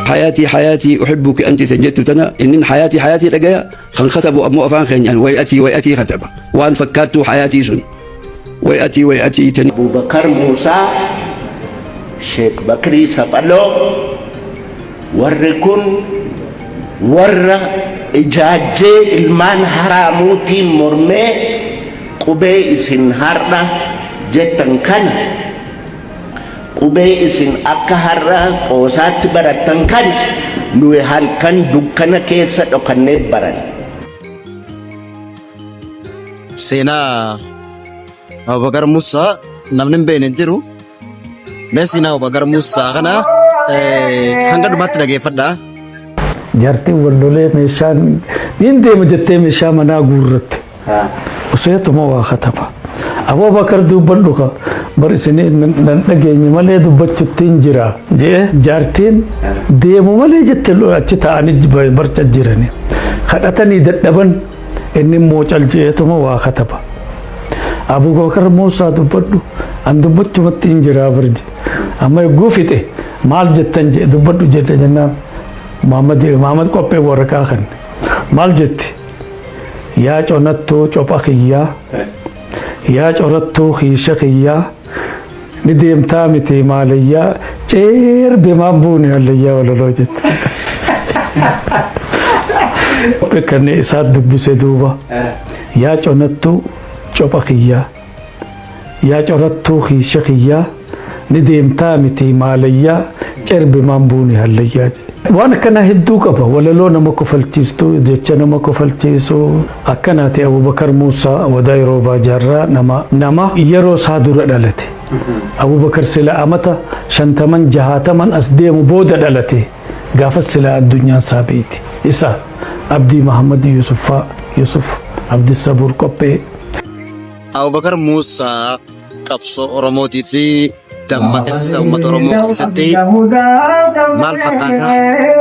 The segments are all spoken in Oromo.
Hayaatii hayaatii uhibbuki anti tan jettu tana innin hayaatii hayaatii dhagaya kan katabu ammoo afaan keenyaan wayatii wayatii kataba waan fakkaattuu hayaatii sun wayatii wayatii tan. Abubakar Muusaa, Sheek Bakrii Saphaloo, warri kun warra ijaajjee ilmaan haraamuutiin mormee qubee isin har'a jettan kana, qubee isin akka har'a qoosaatti barattan kana nuyi halkan dukkana keessa dhokannee baran. Seenaa Abubakar Musaa namni hin beekne hin jiru. Mee seenaa Abubakar Musaa kana hanga dhumaatti dhageeffadhaa. Jaartiin wal lolee meeshaan niin deema jettee meeshaa manaa guurratte. Useetuma waa kataba. Aboo Bakar dubbadhu ka bar isin nan dhageenye malee dubbachuttiin jira jee jaartiin deemu malee jette achi taa'anii barca jirani. Kadhatanii dadhaban inni immoo cal jeetuma waa kataba. Abubakar Muusaa dubbadhu an dubbachumatti hin jiraa barje. Amma egguu fixe maal jettan jee dubbadhu jedhe jennaan Muhammad qophee waraqaa kan maal jetti? Yaa conattuu copha kiyyaa, yaa corattuu kiisha kiyyaa, ni deemtaa miti maalayyaa, ceerbe maan buune hallayyaa walaloo jette. Kan isaa dubbise duuba. Yaa conattuu copha kiyyaa, yaa corattuu kiisha kiyyaa, ni deemtaa miti maalayyaa, cerbe maan buune hallayyaa. Waan akkanaa hedduu qaba. Walaloo nama kofalchiistu, jecha nama kofalchiisu. Akkanaati Abubakar Muusaa Wadaay Roobaa Jaarraa nama yeroo isaa dura dhalate. Abubakar sila amata 50 60 as deemu booda dhalate. Gaafas sila addunyaan isaa beeti. Isa Abdii Mahammad Yusuffaa Yusuf Abdi Sabuur Qophee. Abubakar Muusaa qabsoo Oromootii fi dammaqinsa uummata Oromoo keessatti maal fakkaata?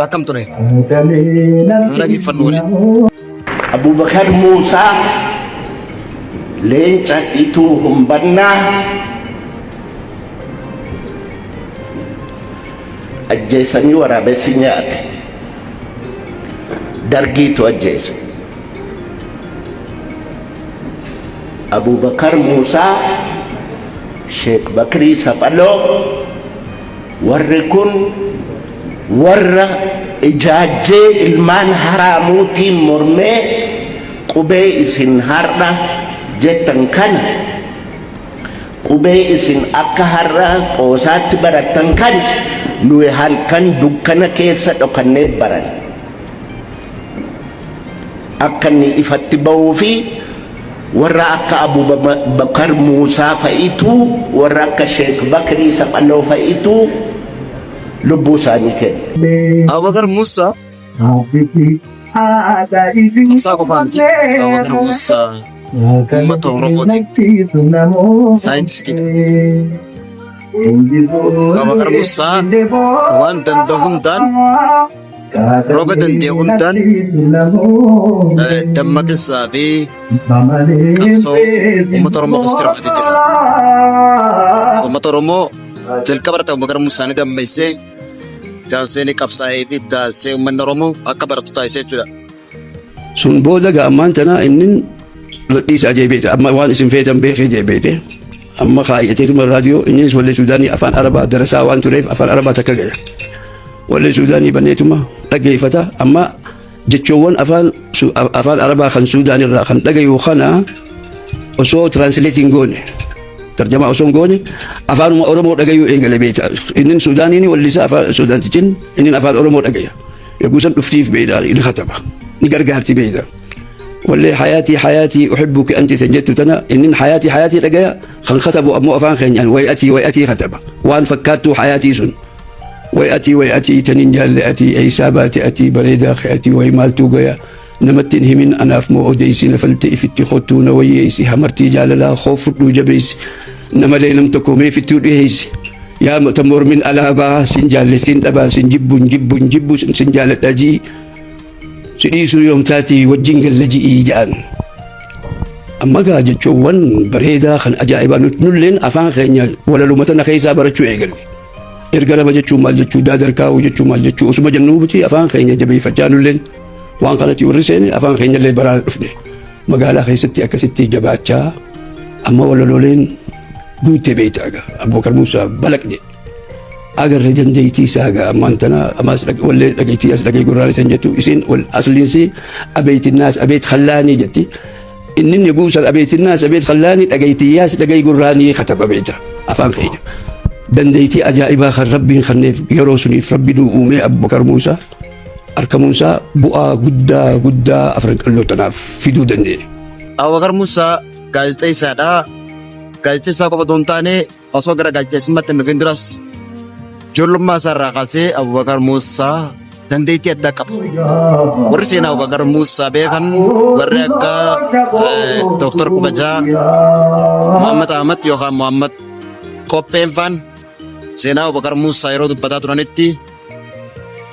Akkam ture? Haa dhaggeeffannu waliin. Abubakar Muusaa leenca ituu humbannaa ajjeesanii waraabessi nyaate. Dargiitu ajjeese. Abubakar Muusaa, Sheek Bakrii Saphaloo, warri kun warra ijaajjee ilmaan haraamuutiin mormee qubee isin har'a jettan kana, qubee isin akka har'a qoosaatti barattan kana nuyi halkan dukkana keessa dhokannee baran. Akka inni ifatti ba'uu fi warra akka Abubakar Muusaa fa'itu, warra akka Sheek Bakrii Saphaloo fa'itu lubbuu isaanii kenne. Abubakar Muusaa qabsaa qofaa miti. Abubakar Muusaa uummata Oromootiif saayintistiidha. Abubakar Muusaa waan danda'u hundaan roga danda'e hundaan dammaqinsaa fi qabsoo uummata Oromoo keessatti hirmaatee jira. Uummata Oromoo jalqaba irratti Abubakar Muusaa ni dammeessee taasisee ni qabsaa'ee fi taasisee uummanni Oromoo akka baratu taasisee jechuudha. Sun booda gaa ammaan tana innin dhiisaa jee beekte amma waan isin feetan beekee jee beekte amma kaayyateetuma raadiyoo innis wallee Suudaanii afaan Arabaa darasaa waan tureef afaan Arabaa takka gaya. Wallee Suudaanii baneetuma dhaggeeffata amma jechoowwan afaan afaan Arabaa kan Suudaan irraa kan dhagayu kana osoo translating goone tarjamaa osoo hin goone afaanuma Oromoo dhagayuu eegale beekta. Innin Suudaaniin wallisaa afaan Suudaantichin innin afaan Oromoo dhagaya. Yogguu san dhuftiif beekta ni kataba ni gargaarti beekta. Wallee hayaatii hayaatii uhibbuki anti tan jettu tana innin hayaatii hayaatii dhagaya kan katabu ammoo afaan keenyaan wayatii wayatii kataba waan fakkaattuu hayaatii sun. Way atii way atii tanin jaalle atii eeysaa baate atii bareedaa kee atii way maaltuu gaya namatti hin himin anaaf moo odeysi na falte ifitti kottuu na wayyeeysi hamartii jaalalaa koo fudhuu jabeeysi namalee nam tokko mee fittuu dhiheeysi yaa ta mormin alaabaa sin jaalle sin dhabaa sin jibbu hin jibbu hin jibbu sin jaaladha jii si dhiisuu yoom taatii wajjin galla ji'ii ja'an. Amma gaa jechoowwan bareedaa kan ajaa'ibaa nulleen afaan keenya walaluma tana keessaa barachuu eegalle. Erga raba jechuun maal jechuu daadarkaa'uu jechuun maal jechuu osuma jennuu miti afaan keenya jabeeffachaa nulleen waan kanatti warri seene afaan keenya illee baraa dhufne magaalaa keessatti akkasitti jabaachaa amma walalooleen guuttee beekta egaa Abubakar Muusaa balaq jedhe. Agarre dandeettii isaa egaa ammaan tana ammas wallee dhageettii as dhagee gurraan isan jettu isin wal asliinsi abeetinnaas abeet khallaanii jetti. Inni inni guusan abeetinnaas abeet khallaanii dhageettiyyaas dhagee gurraanii kataba beekta afaan keenya. Dandeettii ajaa'ibaa kan rabbiin kanneef yeroo suniif rabbi nu uumee Abubakar Muusaa argamuun isaa bu'aa guddaa guddaa afran qalloo tanaaf fiduu danda'e. Abubakar Muusaa gaazexeessaadha. Gaazexeessaa qofa otoo hin taane osoo gara gaazexeessummaatti hin dhufin duras ijoollummaa isaa irraa kaasee Abubakar Muusaa dandeettii addaa qaba. Warri seenaa Abubakar Muusaa beekan warri akka Dooktar Kubajaa Muhammad Ahmad yookaan Muhammad Qopheen faan seenaa Abubakar Muusaa yeroo dubbataa turanitti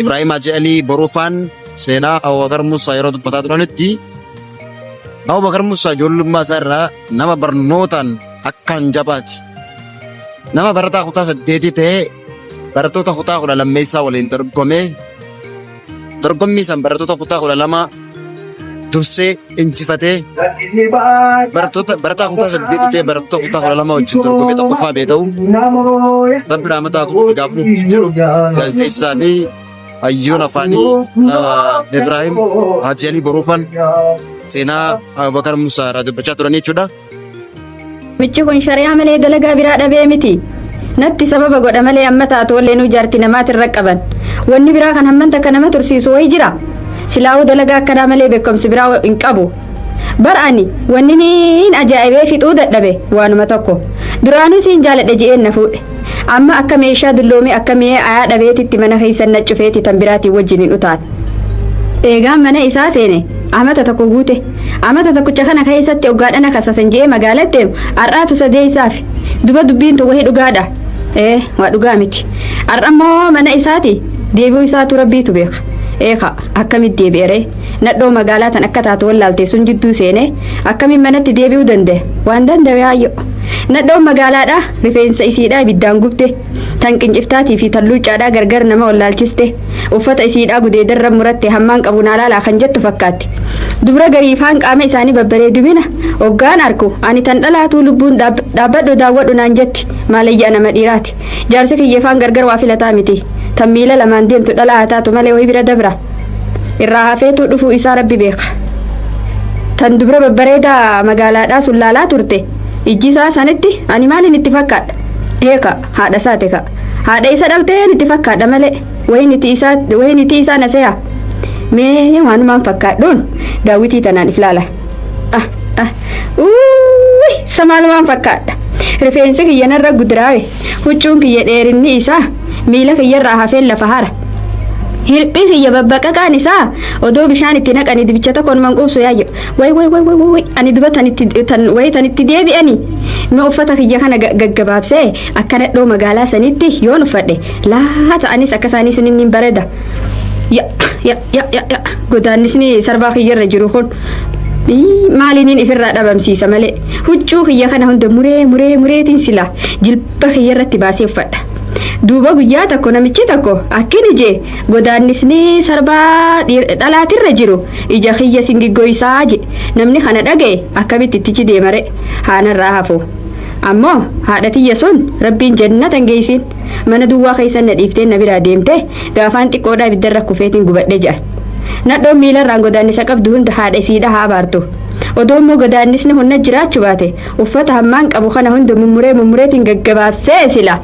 Ibrahim Haji Alii Boruu faan seenaa Abubakar Muusaa yeroo dubbataa turanitti Abubakar Muusaa ijoollummaa isaa irraa nama barnootaan akkaan jabaati. Nama barataa kutaa saddeetii ta'ee barattoota kutaa kudha lammeessaa waliin dorgomee dorgommii san barattoota kutaa 12 dursee injifatee barattoota barataa kutaa saddeetii ta'ee barattoota kutaa 12 wajjin dorgomee tokkoffaa bee ta'u rabbi rahmataa godhuuf gaafa nuti jiru gaazexeessaa fi hayyuun afaanii Ibrahim Haji Alii Boruufan seenaa Abubakar Musaa irraa dubbachaa turan jechuudha. Namichi kun shari'aa malee dalagaa biraa dhabee miti. Natti sababa godha malee amma taatu walleenuu jaarti namaatirra qaban. Wanni biraa kan hamman takka nama tursiisu wayi jira. Silaa'uu dalagaa akkanaa malee beekumsi biraa hin qabu. Bar ani wanni niin ajaa'ibee fixuu dadhabe waanuma tokko. Duraanuu siin jaaladhe je'een na fuudhe. Amma akka meeshaa dulloomee akka mi'ee ayaa dhabeetitti mana keessa na cufeeti tan biraatiin wajjin hin utaal. Eegaan mana isaa seene amata tokko guute. Amata tokkicha kana keessatti hoggaadhana kasasan je'ee magaalatti deemu har'aatu sadeessaaf. Duba dubbiin tun wahii dhugaadha. Ee waa dhugaa miti. Har'ammoo mana isaati deebi'uu isaatu rabbiitu beeka. Eeka akkamitti deebi'ere nadhoo magaalaa tan akka taatu wallaalte sun jidduu seenee akkamiin manatti deebi'uu danda'e waan danda'e yaayyo. Nadhoon magaalaadha rifeensa isiidhaa ibiddaan gubte tan qinciftaatii fi tan luuccaadhaa gargar nama wallaalchiste uffata isiidhaa gudeedarra muratte hammaan qabu naa laalaa kan jettu fakkaatti. Dubra gariifaan qaama isaanii babbareedumina hoggaan arku ani tan dhalaatuu lubbuun dhaabbadhu daawwadhu naan jetti maalayyaa nama dhiiraati. Jaarsi kiyyeefaan gargar waa filataa miti. Tan miila lamaan deemtu dhalaa haa taatu malee wayii bira dabra. Irraa hafeetuu dhufuu isaa rabbi beeka. Tan dubra babbareedaa magaalaadhaa sun laalaa turte ijji isaa sanitti ani maaliin itti fakkaadha? Eeka haadha isaati ka. Haadha isa dhalteen itti fakkaadha malee wayii nitii isaa na se'a. Mee waanumaan fakkaadhuun daawwitii tanaan if laala. Ah ah uuyi isa maalumaan fakkaadha. Rifeensi kiyya narra gudraawe huccuun kiyya dheerinni isaa miila kiyyarraa hafeen lafa hara. Hirphii kiyya babbaqaqaan isaa odoo bishaan itti naqanii dibicha tokko numan quubsu yaayyo. Way way way way way ani duba tan itti tan way tan itti deebi'anii mee uffata kiyya kana gaggabaabsee akka nadhoo magaalaa sanitti yoon uffadhe laata anis akka isaanii sun inni bareeda. Ya ya ya ya ya godaannisni sarbaa kiyyarra jiru kun maaliiniin ifirraa dhabamsiisa malee huccuu kiyya kana hunda muree muree mureetiin sila jilba kiyyarratti baasee uffadha. Duuba guyyaa tokko namichi tokko akkin ije godaannisni sarbaa dhalaatirra jiru ija kiyya singiggoysaa jedhe namni kana dhaga'e akkamitti ittichi deemare haanarraa hafu. Ammoo haadha tiyya sun rabbiin jannatan geessin mana duwwaa keessan na dhiiftee na biraa deemte gaafaan xiqqoodhaa ibiddarra kufeetiin gubadhe jedhan. Nadhoon miilarraan godaannisa qabdu hunda haadha isiidha haa abaartu. Odoo immoo godaannisni hunna jiraachuu baate uffata hammaan qabu kana hunda mummuree mummureetiin gaggabaabsee sila.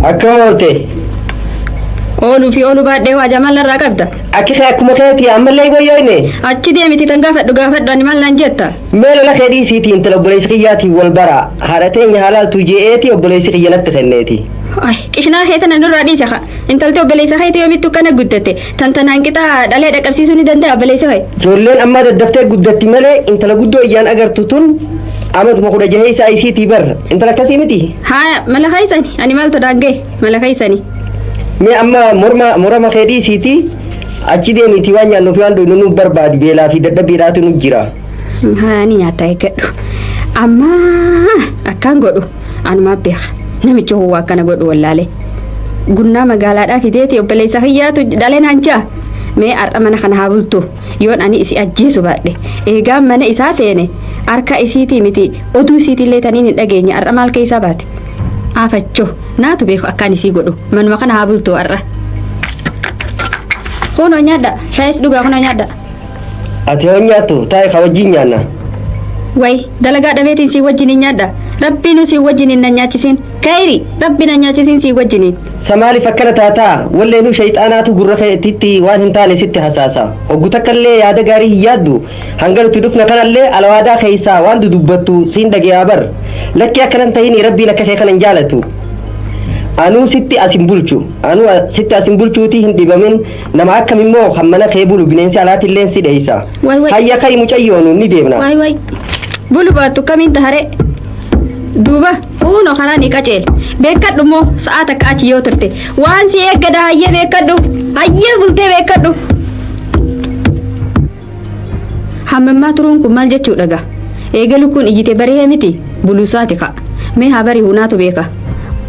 Akkam oolte? Ooluu fi ooluu baadhee waa jamal narraa qabda. Akki kee akkuma keetii ammallee goyyoyne. Achi deemiti tan gaafadhu gaafadhu ani maal naan jetta? Mee lola kee dhiisiitii intala obboleessi kiyyaatiin wal bara. Haadha teenya halaaltu je'eeti obboleessi kiyya natti kenneeti. Ay, qishnaa kee tana nurraa dhiisa ka. Intalti obboleessa keetii yoomittu akkana guddatte tan tanaan qixa dhalee dhaqqabsiisuu ni danda'a obboleessa kee. Ijoolleen ammaa daddaftee guddatti malee intala guddoo iyyaan agartu tun amatuma kudha jahee isaa isiitii bar. Intala akkasii miti. Haa mala keessani ani maaltu daangee mala keessani. Mee amma morma morama kee dhiisiitii achi deemiitii waan nyaannuuf waan dhugnu nu barbaadi beelaa fi dadhabbiidhaatu nu jira. Haa ni nyaata eeggadhu. Amma akkaan godhu anumaa beeka. Namichi hoo waa akkana godhu wallaale. Gunnaa magaalaadhaa fideeti obboleessa kiyyaatu dhale naan jaa. Mee har'a mana kana haa bultu yoon ani isi ajjeesu baadhe. Eegaan mana isaa seene harka isiitii miti oduu isiitillee taniin hin dhageenye har'a maal keessaa baate. Afacho naatu beeku akkaan isii godhu manuma kana haa bultu har'a. Kunoo nyaadha shaayis dhugaa kunoo nyaadha. Ati hoo nyaattu taa'e ka wajjin nyaanna. Way dalagaa dhabeetiin sii wajjin hin nyaadha. Rabbiinuu sii wajjin hin na nyaachisin. Kayri rabbi na nyaachisin sii wajjiniin. Sa maaliif akkana taataa? Walleenuu shayxaanaatu gurra keetitti waan hin taane sitti hasaasa. Hoggu takkallee yaada gaarii hin yaaddu. Hanga nuti dhufna kanallee alawaadaa keessaa waan dudubbattu siin dhageeyaa bar. Lakkii akkanan tahini rabbiin akka kee kana hin jaalatu. Anuu sitti as hin bulchu. Anuu sitti as hin bulchuutii hin dhibamin. Nama akkam immoo kan mana kee bulu bineensi alaatilleen si dheeysa. Way way. Hayya ka'i mucayyoonu ni deemna. Waay waay. Bulu baattu kamiin taharee? Duuba huunoo karaa ni qaceele. Beekadhu immoo sa'aa takka achi yoo turte waan si eeggada hayyee beekadhu. Hayyee bultee beekadhu. Hammammaa turuun kun maal jechuudha gaa? Eega lukkuun iyyite barihee miti buluusaati ka'a. Mee haa bari'u naatu beeka.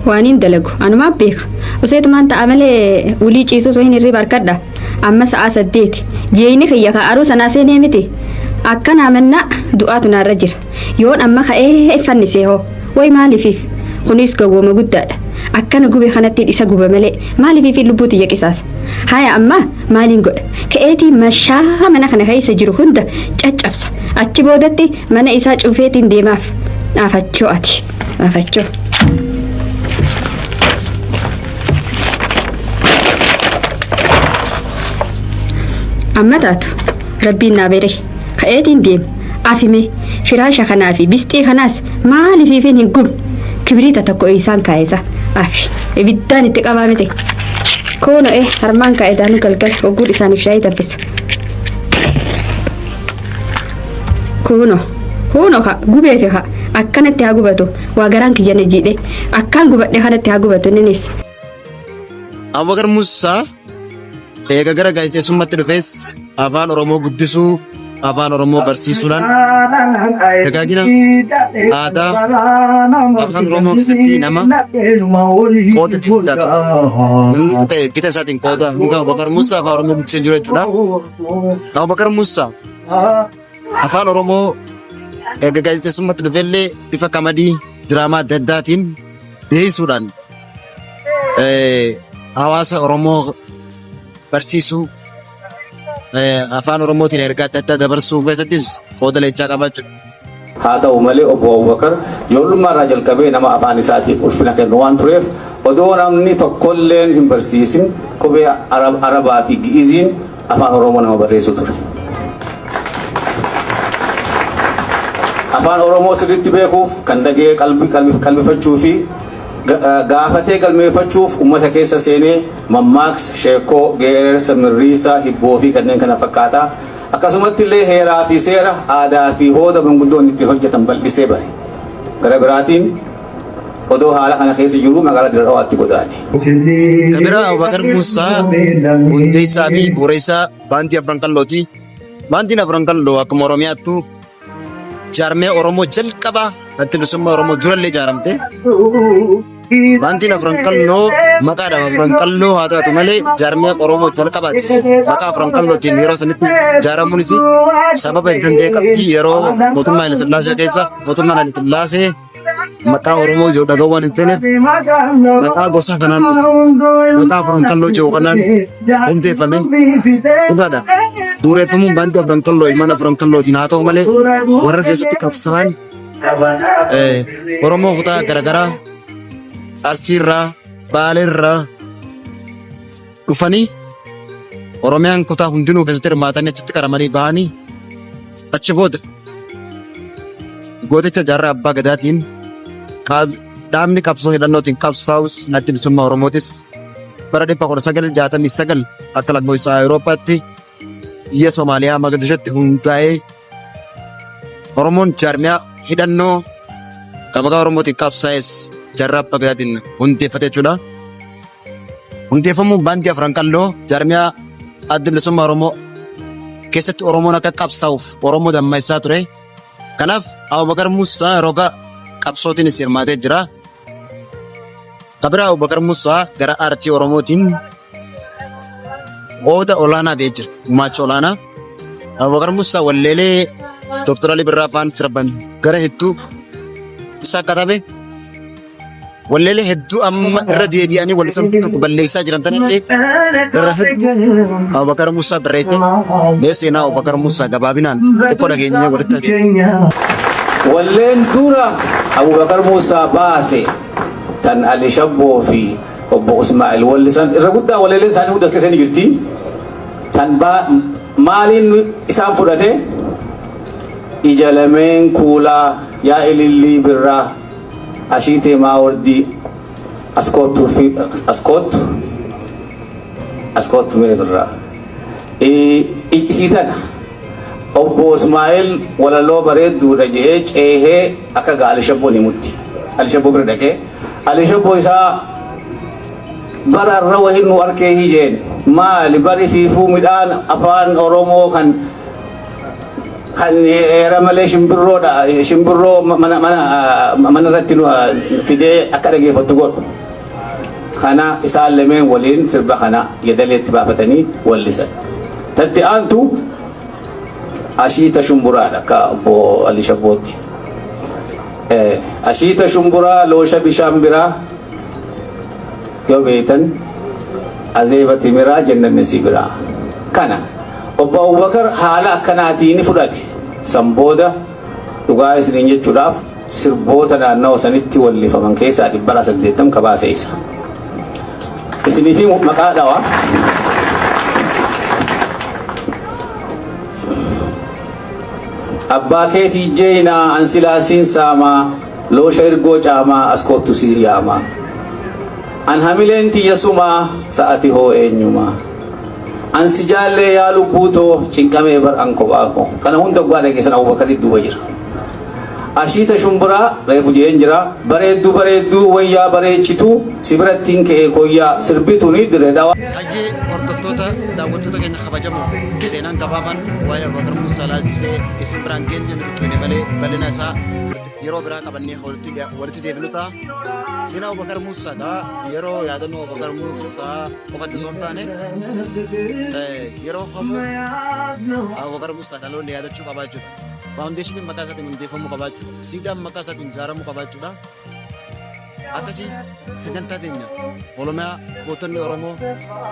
Waaniin dalagu anumaaf beeka. Useetumaan ta'a malee ulii ciisus wayin hirriba harkadha. Amma sa'aa 8. Jeeyni kiyya ka aruu sanaa seenee miti. Akkanaa mannaa du'aatu naarra jira. Yoon amma ka'ee fannisee hoo? Way maaliifiif? Kunis gowwooma guddaadha. Akkana gube kanattiin isa guba malee maaliifiif lubbuu tiyya qisaasa? Haya amma maaliin godha? Ka'eetiin mashaa mana kana keessa jiru hunda caccabsa. Achi boodatti mana isaa cufeetiin deemaaf. Afachoo ati. Afachoo. Amma taatu rabbiin naa bere ka'eetiin deema. Afime firaasha kanaa fi bisxii kanaas maaliifiifin hin gubne kibriita tokko isaan kaa'esa. Afi ibiddaan itti qabaa miti. Kuno harmaan kaa'e daanuu galgala ogguun isaaniif shaayii danfisu. Kuno kuno ka gubeefi ka akkanatti haa gubatu waa garaan kiyya na jiidhe akkaan gubadhe kanatti haa gubatu inninis. Abubakar Musaa eega gara gaazexeessummaatti dhufees afaan Oromoo guddisuu, afaan Oromoo barsiisuudhaan dagaagina aadaa afaan Oromoo keessatti nama qooda guddaa qaba. Namni ta'e gita isaatiin qooda hanga Abubakar Musaa afaan Oromoo guddisee jiru jechuudha. Abubakar Musaa afaan Oromoo eega gaazexeessummaatti dhufellee bifa kamadii diraamaa adda addaatiin dhiyeessuudhaan hawaasa Oromoo barsiisuu afaan Oromootiin ergaa adda addaa dabarsuu keessattis qooda leencaa qaba jechuudha. Haa ta'u malee obbo Abubakar ijoollummaa irraa jalqabee nama afaan isaatiif ulfina kennu waan tureef odoo namni tokkolleen hin barsiisin qubee Arabaa fi Gi'iziin afaan Oromoo nama barreessu ture. Afaan Oromoo sirriitti beekuuf kan dhaga'ee qalbifachuu fi gaafatee galmeeffachuuf uummata keessa seenee mammaaksa, sheekkoo, geerarsa, mirriisa, hibboo fi kanneen kana fakkaataa akkasumatti illee heeraa fi seera aadaa fi hooda manguddoonni ittiin hojjetan bal'isee bare. Gara biraatiin odoo haala kana keessa jiruu magaalaa Dirre Dhawaatti godaane. Kan biraa Abubakar Muusaa hundeessaa fi bu'uureessaa baandii Afran Qallooti. Baandiin Afran Qalloo akkuma Oromiyaattuu jaarmee Oromoo jalqabaa adda bilisummaa Oromoo durallee ijaaramte. Baandiin Afran Qalloo maqaadhaaf Afran Qalloo haa taatu malee jaarmee Oromoo jalqabaati. Maqaa Afran Qallootiin yeroo sanitti ijaaramuunis sababa hin danda'e qabdi. Yeroo mootummaa Haile Sillaasee keessa mootummaan Haile Sillaasee maqaa Oromoo jiru dhaga'uu waan hin feeneef maqaa gosa kanaan maqaa Afran Qalloo jiru kanaan hundeeffame dhugaadha. Bu'uureffamuun baandii Afran Qalloo ilmaan Afran Qallootiin haa ta'u malee warra keessatti qabsaa'an Oromoo kutaa garaagaraa Arsiirraa Baaleerraa dhufanii Oromiyaan kutaa hundinuu keessatti hirmaatanii achitti qaramanii bahanii achi booda gooticha jaarraa abbaa gadaatiin dhaabni qabsoo hidhannootiin qabsaa'us addi bilisummaa Oromootis bara 1969 akka lakkoofsa Awurooppaatti biyya Somaaliyaa Mogadishotti hundaa'ee Oromoon jaarmiyaa hidhannoo kan maqaa Oromootiin qabsaa'es jaarraa abbaa gadaatiin hundeeffate jechuudha. Hundeeffamuun baandii Afran Qalloo jaarmiyaa adda bilisummaa Oromoo keessatti Oromoon akka qabsaa'uuf Oromoo dammeessaa ture. Kanaaf Abubakar Muusaa roga qabsootiinis hirmaatee jira. Kabiraa Abubakar Musaa gara aartii Oromootiin qooda olaanaa ba'ee jira. Gumaacha olaanaa. Abubakar Musaa walleelee Dr. Ali Birraa faan sirban gara hedduu isa katabe. Walleelee hedduu amma irra deebi'anii wallisan tokko balleessaa jiran tanallee irra hedduu Abubakar Musaa barreesse. Mee seenaa Abubakar Musaa gabaabinaan xiqqoo dhageenyee walitti adeemu. Walleen dura Abubakar Musaa baase tan Ali Shabboo fi obbo Ismaa'il wallisan irra guddaa walleeleen isaanii hunda keessa ni jirti. Tan maaliin isaan fudhate ija lameen kuulaa yaa ilillii birraa ashiitee maawardii askoottu fi askoottu askoottu mee birraa. Isii tana obbo Ismaa'il walaloo bareedduudha jedhee ceehee akka gaa Ali Shabboon himutti. Ali Shabboo bira dhaqee Ali Shabboo isaa bara irra wahin nu arkee hijeen maali bari fiifuu midhaan afaan Oromoo kan kan heera malee shimbirroodha shimbirroo mana mana mana irratti nu fidee akka dhageeffattu godhu. Kana isaan lameen waliin sirba kana yadaleetti baafatanii wallisan. Tatti aantu ashiita shumburaadha akka obbo Ali Shabbootti. Ashiita shumburaa loosha bishaan biraa yoo beektan azeeba timiraa jennanni si biraa. Kana obbo Abubakar haala akkanaatiin ni fudhate. San booda dhugaa isiniin jechuudhaaf sirboota naannawa sanitti wallifaman keessaa 180 kabaase isa. Isiniif maqaa dhawa. Abbaa keetii jeenaa ansilaasiin saamaa loosha ergoo caamaa as kottu si yaamaa. An hamileen tiyya sumaa sa'ati hoo eenyumaa. An si jaallee yaa lubbuu too cinqamee bar an kophaa koo. Kana hunda dhugaa dhageessan Abubakar duuba jira. Ashiita shumburaa reefu jeen jira. Bareedduu bareedduu wayyaa bareechituu si birattiin ka'ee koyyaa sirbituuni dirree dhawaa. Hayyee hordoftoota daawwattoota keenya kabajamoo seenaan gabaabaan waa'ee Abubakar Muusaa laalchisee isin biraan geenye nuti tuyne malee bal'ina isaa yeroo biraa qabannee walitti deebinu ta'a. Seenaa Abubakar Muusaadha. Yeroo yaadannoo Abubakar Muusaa qofatti osoo hin taane yeroo kamuu Abubakar Muusaa dhaloonni yaadachuu qabaa jechuudha. Faawundeeshiniin maqaa isaatiin hundeeffamuu qabaa jechuudha. Siidaan maqaa isaatiin ijaaramuu qabaa jechuudha. Akkasii sagantaa teenya Oromiyaa gootonni Oromoo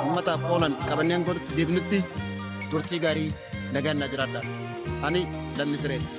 uummataaf oolan qabannee hanga walitti deebinutti turtii gaarii nagaan naa jiraadha. Ani Lammii Sireeti.